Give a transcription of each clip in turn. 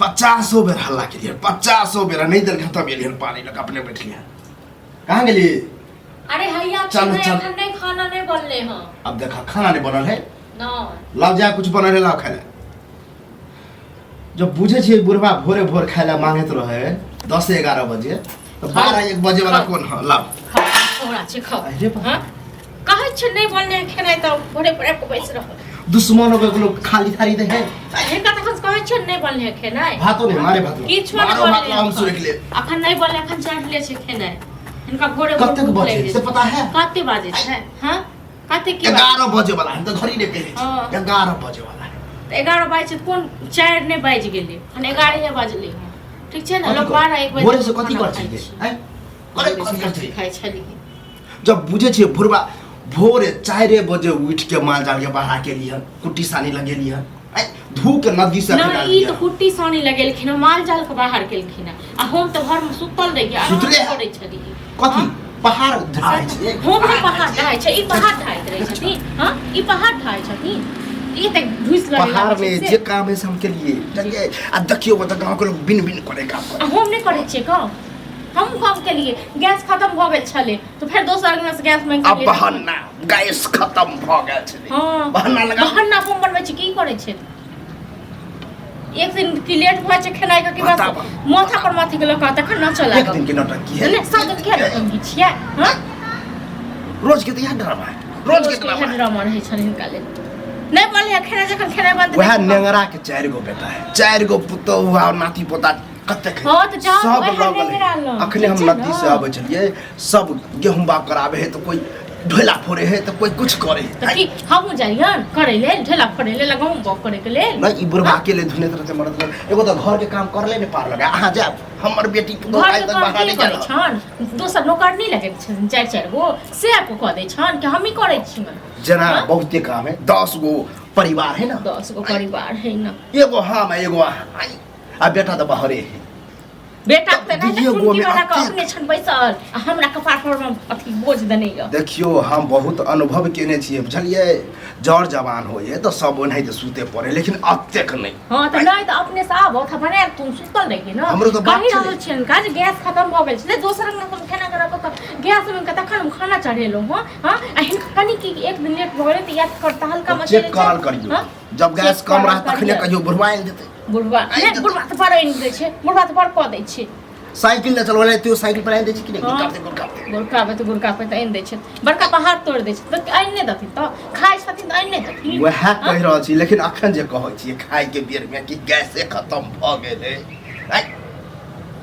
पचासो बेर हल्ला केलियै, 50 बेर नहि देलखिन, तब एलियन पानि लऽ कऽ अपने बैठलियै। कहाँ गेली? अरे हैया। चल, नहीं चल। अखन नहीं, खाना नहीं बनले हँ। अब देखा, खाना नहीं बनल है। न। लाव जा, कुछ बनल है, लाव खाए ला। जब बुझे छियै बुढ़वा भोरे भोर खाए ला मांगैत रहे 10-11 बजे, तऽ 12-1 बजे वाला कोन हँ? लाव। खाओ, छोड़ा छै, खाओ। अरे बाप। हँ, कहै छै नहीं बनले हँ खेनाइ, तऽ भोरे भोरे आबि कऽ बैस रहल। दुश्मन हो गेलो, खाली थारी दे है। हिनका तखन से कहै छै नहीं बनले हँ खेनाइ। भातो नहीं मारे, भात किछो नहि मारो, भात बनले लाओ, हम अखन। सुरक ले। अखन नहीं बनले, अखन चढ़ले छै खेनाइ। हिनका भोरे भोर कतेक भूख बजे लागि से जाइ पता है? छै। कते बाजे छै? हँ, कते की बाजे? 11 बजे वाला हम तऽ घड़ी नहि पहिरै छी। 11 बजे वाला है। तऽ 11 बाजै छै तऽ कोन 4 नहि बाजि गेलै? अखन 11 बाजलै हँ, ठीक छै ने? कथी लोक कर- 12-1 बजे भोरे से कथी खाना कर खाइ छियै? छै। आँय? करे कथी कर छियै? खाइ छलियै। जब बुझे छियै भोरबा भोरे 4 बजे उठ के माल जाल के बाहर केलियै, कुट्टी सानी लगेलियै, आँय, धू के नदी से नहि, हटा ई लिअ। तऽ कुट्टी सानी लगेलखिन हँ, माल जाल के बाहर केलखिन हँ, आ हम तऽ घरमे सुतल रहियै, आराम सुतले हँ? करै छलियै। कथी हँ? पहाड़ ढाइ छियै? हम नहि पहाड़ ढाइ छै, ई पहाड़ ढाइत रहै छथिन। हँ, ई पहाड़ ढाइ छथिन, ई तऽ घुसि लड़ै पहाड़ लागै में छै जे से। काम है से हम केलिए, जानलियै? आ देखियौ ओतऽ गाँव के लोग बिन बिन करे काम करे। आ हम नहि करै छियै काम? हम काम केलियै, गैस खतम भऽ गेल छलै तऽ फेर दोसर अंगना से गैस मांगि आ लेलियै। बहाना, गैस खत्म भऽ गेल छलै। हँ। बहाना लगा। बहाना हम बनबै छी? की करै छै? एक दिन की लेट भऽ जाइ छै खेनाइ के कि बस बताबऽ। माथा पर माथी के लऽ कऽ तखन नाचऽ एक लागब। दिन के नाटक की है? नहि, सब दिन के नौटंकी छियै? हँ। रोज के तऽ इएह ड्रामा है, रोज के इएह ड्रामा है। ड्रामा रहै छनि हिनका लेल। नहि बनलै हँ खेनाइ, जखन खेनाइ बनतै वएह तखन। नेंगरा के 4 गो बेटा है, 4 गो पुतोहु आ नाती पोता कतेक है? हँ, तऽ जाउ, सब वएह लगल है। नेंगरा लग। अखने हम ठीक छै नदी ने? से आबै छलियै, सब गेहूं बाग कराबे है, तऽ कोई ढोला फोड़े है, तऽ कोई कुछ करे है। तऽ की हमहूँ जाइयन करै लेल, ढेला फोड़ै लेल, गहूँम बाउग करैके लेल? नहीं, ई बुढ़वा अकेले धुनैत रहते मरद रहते। एगो तऽ घर के काम करले नहि पार लगा। अहाँ जायब, हमर बेटी पुतोहु घर आइ के तक काम बाहर के नहि करै गेल। छन? दोसर नौकर नहि लगै छन चारि चारि गो, से आब कऽ दै छन कि हमही करै छी मन? जेना हाँ? बहुते काम है, 10 गो परिवार है ना। 10 गो परिवार है ना। एगो हम है, एगो अहाँ, आइ, आ बेटा तऽ बाहरे है। बेटा तऽ नहि दुइये गो टुनकी मे वाला के अतेक। अपने छन बैसल आ हमरा कपार पर मे अथी बोझ देने यऽ। देखियौ, हम बहुत अनुभव केने छियै, बुझलियै? जर जवान होइए तऽ सब ओनाहिते सुते पड़े, लेकिन अतेक नहि। हँ, तऽ नहि तऽ अपने से आबो तऽ बनायल, तुम सुतल रहियै ने। हमरो तऽ बात कहि छलै। रहल छियनि का जे गैस खतम भऽ गेल छलै, दोसर अंगना से हम खेना कऽ तऽ गैस मे तखन हम खाना चढ़ेलहुँ। हँ हँ, आ हिनका कनि की एक दिन लेट भऽ गेलै तऽ याद कर तऽ हल्का मचेले चेक करल करियौ। हँ? जब गैस चेक कम करल रहत तखने करियौ। कहियो बुढ़वा आनि देतै। बुढ़वा नहि, बुढ़वा तऽ बड़ आनि दै छै, बुढ़वा तऽ बड़ कऽ दै छै। साइकिल नहि चलबै तो साइकिल पर आनि दै छै कि नहि? हँ। गुड़कापते गुड़कापते। गुड़काबै तऽ गुड़काबै तऽ आनि दै छै, बड़का पहाड़ तोड़ि दै छै, तऽ आनि नहि देथिन तऽ खाइ छथिन तऽ आनि नहि देथिन? वएह कहि रहल छी, लेकिन अखन जे कहै छियै खायके बेरमे कि गैसे खतम भऽ गेलै, आँय,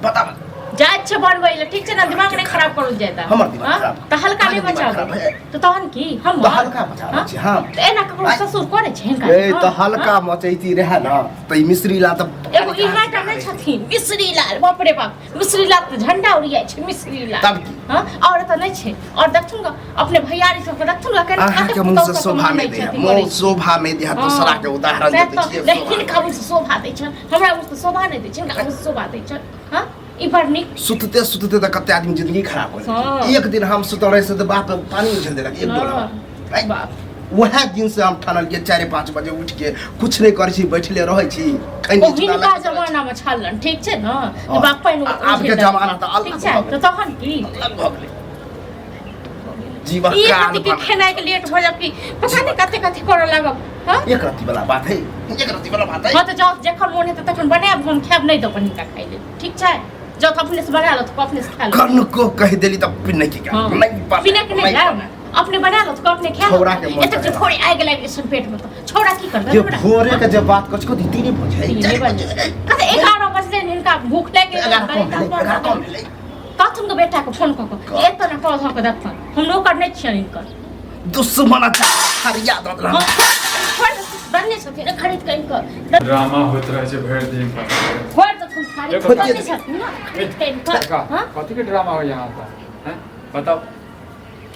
बताब। जाइ छै बनबै लए, ठीक छै ने? दिमाग नहि खराब करू जादा। हमर दिमाग हाँ? खराब? तऽ हल्का नहि अहाँके दिमाग मचाबू। खराब है? तऽ तहन की हम तऽ हल्का मचा छी हम? तऽ एना ककरो ससुर करै छै हिनका? ए, तऽ हाँ? हल्का मचैती रहए ने तऽ ई मिश्री ला तऽ एगो इहा टा नहि छथिन मिश्री लाल, बाप रे बाप, मिश्री लाल तऽ झंडा उड़ियाइ छै मिश्री लाल। तब की? हाँ, और एतऽ नहि छै, और देखथुन ग अपने भैयारी सबके, देखथुन ग केना अहाँके कतेक मुँह से पुतहु सबके शोभा मानै नहि दैया छथिन, मुँह करै छै। शोभा नहि दैया। दोसरा के उदाहरण सएह दैत तऽ, छियै। नहि, शोभा हिनका मुँह से शोभा दै छनि, हमरा मुँह से शोभा नहि दै छनि, हिनका मुँह से शोभा दै छनि। हाँ, ई बड़ नीक। सुतते सुतते तऽ कते आदमी जिंदगी खराब हो हाँ। एक दिन हम सुतल रहे से तऽ बाप पानी उझल देलक एक डोला। हाँ, बाप। वएह दिन से हम ठानलियै 4-5 बजे उठ के कुछ नहि करै छी, बैठले रहै छी, खैनी ओ चूड़ा हिनका लगा के। जमाना में छलन, ठीक छै ने? हाँ। तऽ बाप पानि आबके जमाना तऽ अलग ठीक छै। भऽ गेलै। तऽ तहन की? अलग भऽ गेलै जीवन ई काल रति के बनल। खेनाइ के लेट भऽ जाब कि पता नहि कते कथी करऽ लागब। हाँ। एक रत्ती वाला बात है, एक रत्ती वाला बात है। हाँ, तऽ जाउ, जखन मोन हेतै तखन बनायब, हम खायब नहि देब हिनका खाइ लेल, ठीक छै? जाउ तऽ अपने से बना लो, तऽ अपने से खा लो। कनको कहि देली तऽ पिन्ने की हाँ। नहीं पास। पीने के नहीं लाओ, अपने बना लो तो अपने खा लो। छौड़ा के मन एतेक जे करेला। भोरे आगि लागि गेल पेट में तऽ छौड़ा की करतै जे हमरा? भोरे के जे बात करै छी, कथी 3 बजे? 3 4 बजे। बजे। कते 11 बजलै ने, हिनका भूख लागि गेलै। 11 कम भेलै, 11 कम भेलै। कथुन के बेटा के फोन कऽ कऽ एतऽ ने कऽ धऽ कऽ देखतन, हम नौकर नहि छियनि हिनकर। दुश्मन अच्छा हरिया दऽ देलक। हाँ, छोड़ि देने छथिन ने खरीद कऽ हिनकर। ड्रामा होइत रहै छै भरि दिन। छोड़ि देथुन थारी। देखो। देने छथिन ने खरीद कऽ हिनकर। काका, हाँ? कथी के ड्रामा होइया अहाँ तऽ हैं? बताउ।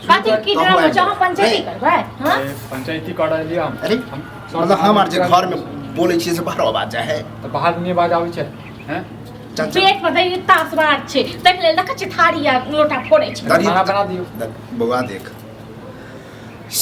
कथी की तो ड्रामा हुआ छै? अहाँ पंचायती करबै? हाँ? ए, पंचायती कर रहलियै हम। अरे हम मतलब हम आर जे घर में बोलै छियै से बाहर आवाज जाइ है। तऽ बाहर नहि आवाज आबै छै हैं? चल चल। पेट पर दैनी तास बार छै, ताहि लेल देखै छियै थारी आ लोटा फोड़ै छै। दरी- खाना बना दियौ। देख बौआ, देख,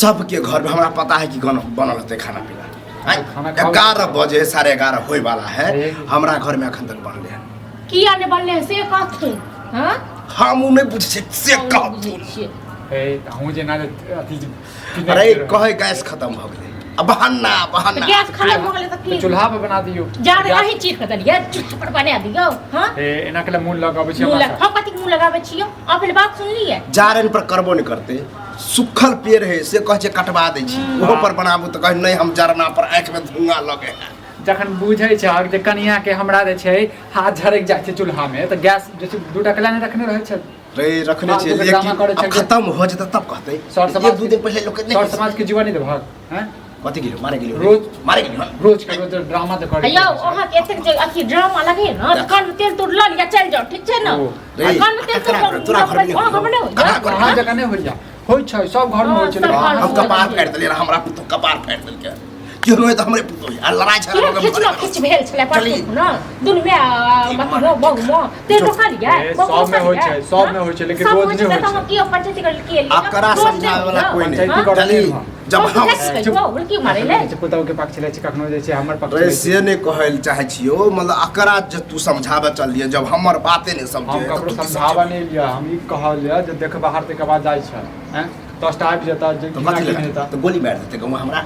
सबके घर में हमरा पता है कि गन बनल होतै खाना पीना। आँय, खाना खाओ। 11 बजे 11:30 होय वाला है अरे। हमरा घर में अखन तक बनले हन। किया ने बनले है से कहथुन हाँ हम उ नहि बुझै छियै से हम नहि बुझै कहथुन छियै। ए अहूँ जे ना जे अथी जे पीने अरे के रहै। कहै गैस खत्म भऽ गेलै आ बहाना तऽ बहाना गैस खत्म भऽ गेलै तऽ तऽ की चूल्हा पर बना दियौ जा रे अहीं चीर कऽ देलियै चूल्हा पर बना दियौ हाँ ए एना के मुँह लगाबै छी मुँह हमरा लग हम कथी मुँह लगाबै छियौ अहाँ पहिले बात सुनलियै जारनि पर करबो नहि करतै सुखल पेड़ है से कहै छै कटवा दै छी ओहो पर बनाबू तऽ कहै नहि हम जरना पर आँखिमे धुआँ लगे है जखन बुझै छै जे कनिया के हमरा जे छै हाथ झरकि जाइ छै चूल्हा में तऽ गैस जे छै दूटा कला नहि रखने रहै छै रे रखने हाँ, छियै दूटा ड्रामा लेकिन करै आब छै। खत्म हो जेतै तब कहतै सर समाज एक दू दिन पहिले लोक सर समाज के जीवन नहि देबहक हैं कथी गेलियो मारे गेलियो रोज- मारे गेलियो हन? रोज के रोज ड्रामा तऽ करै यौ अहाँके एतेक जे अथी ड्रामा लगे ने तऽ कानमे तेल तोड़ लऽ लिअ चलि जाउ ठीक छै ने ओ। रे, आ कानमे तेल ककरा तोड़ घर- तोरा घरमे नहि अहाँ घरमे नहि ककरा होइए? घर- अहाँ जकाँ नहि होइया होइ छै सब घर में होइ छै हाँ, सब लेकिन घर में हम होइ कपार छै। फाड़ि देलियै रहए, हमरा पुतोह कपार फाड़ि देलकै केहनो है तऽ हमरे पुतोह है। आ लड़ाइ झगड़ा केहन भऽ खिचलो गेल। खिच भेल छलै चली। परसू ने दुनू माय मत हो बहु म तेल रोका लिया ए, सबमे होइ छै, सबमे होइ छै, लेकिन रोज नहि होइ छै। की पंचायती कर के लिए अकरा समझावे वाला कोई नहीं पंचायती करऽ चली नहि हँ। जब हम की मारे ले छै पुतहु के पक्ष लै छै कखनो जे छै हमर पक्ष रे लै छै। से नहि कहै लए चाहै छियौ मतलब अकरा जे तू समझाबे चललियै जब हमर बाते नहि समझे हम तऽ ककरो तू की समझाबऽ समझेबही? नहि लिअ हम ई कहल जे देख बाहर तक आवाज जाइ छै हैं 10टा आबि जेता जे तऽ घिना कथी घिन लए हेता तऽ गोली मारि देतै गाँव हमरा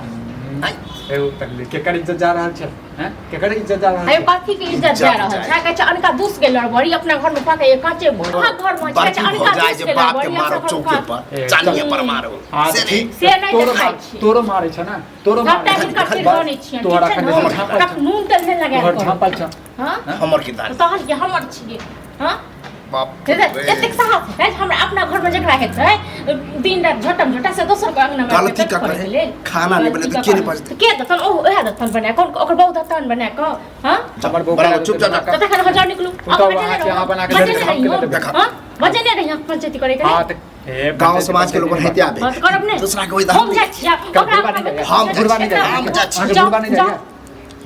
आँय, एगो तकलीफ केकर इज्जत जा रहल छै हैं केकर इज्जत जा रहल अरे छै कथी के इज्जत जा रहल छै कहै छै अनका दूस गेल बड़ी अपना घर में पाके कांचे भोर अहाँ घर में छै कहै छै बड़की अनका भौजाइ दूस जे गेल बाप के बड़ी अपना मारो घर चौके में पर ए, चानिये पर मारो हाँ, से ठीक। नहीं से नहि तोरो देखाइ मार- छियै। तोरो मारै छै ने तोरो सबटा मारै छै। हिनकर बस, सिर बनै छियै तोहर ठीक छै अखन ने जे झाँपल तक नून तेल नहि लगायल तोहर करू। झाँपल छै हाँ हमर किरदार तहन के हमर छियै हाँ बाप से रे। एतेक साहस है हमरा अपना घर में जकरा हेतै दिन रात झटम झटा से दोसर के अंगना में गलती हेतै ककर करैके है? लेल। खाना नहि बनेतै, गलती के नहि ककर? बजतै? तऽ के देतन ओ ओएह देतन बना कऽ ओकर बहु देतन बना कऽ हाँ हमर बहू बराबर, बना चुपचाप देतै, तऽ तखन हजार निकलू पुतहु अहाँके अहाँ बना कऽ बजेने देबै, हम रही केना हो देबै? देखा। हाँ बजेने रही हम पंचायती करे के हाँ लेल। तऽ ए, गाँव पंचायती- समाज के लोग पंचायती रहते आबे हाँ तऽ करब नहि दूसरा के होई तऽ हम जाइ छियै कल ओकरा बुढ़बा नहि जाइए। हम बुढ़बा नहि जाइए। हम जाइ छियै। अहाँके बुढ़बा नहि जाइए?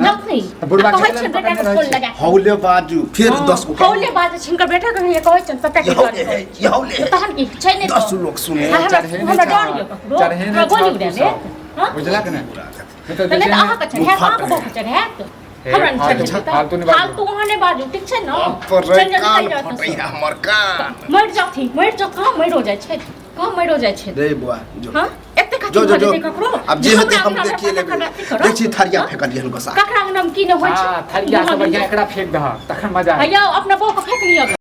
जाउ नहि तऽ बुढ़बा कहै के छियनि पकड़ने बेटाके रहै फोन छै। लगा हौले बाजू फिर 10 गो हौले बाजै छै हिनकर बेटा के कहै छियनि सबटा के यहौले है यहौले है तहन की छै नहि 10 लोग सुने हमरा चढ़े नहि हमरा छह। डर यऽ ककरो चढ़े नहि हमरा गोली छह उड़ा तू लेत सब। हाँ बुझलक ने नहि तऽ तऽ नहि जे तऽ अहाँके छै चढ़ायत मुँह अहाँके फाट बहु चढ़ायत हे, हमरा नहि फालतू- चढ़ेतै फालतू नहि बाजू। फालतू अहाँ नहि बाजू ठीक छै ने पर रे चलि जाउ, कान निकलि जाउ एतऽसँ। फटैया हमर कान मरि जाथिन मरि जाउ कहाँ मरियो जाइ छै कहाँ मरियो जाइ छै रे बुआ जो हाँ एते कथी जो जो भऽ जो जेतै ककरो अब जे हेतै हम हमरा देखिए अंगना लेबै मे अथी करब। देख छी थरिया हाँ? फेकलियै हन गोसा ककरा अंगना मे की नहि होइ छै हाँ थरिया से बढ़िया एकरा फेंक दह तखन मजा आयत। हैया अपना बहू के फेंक लिअ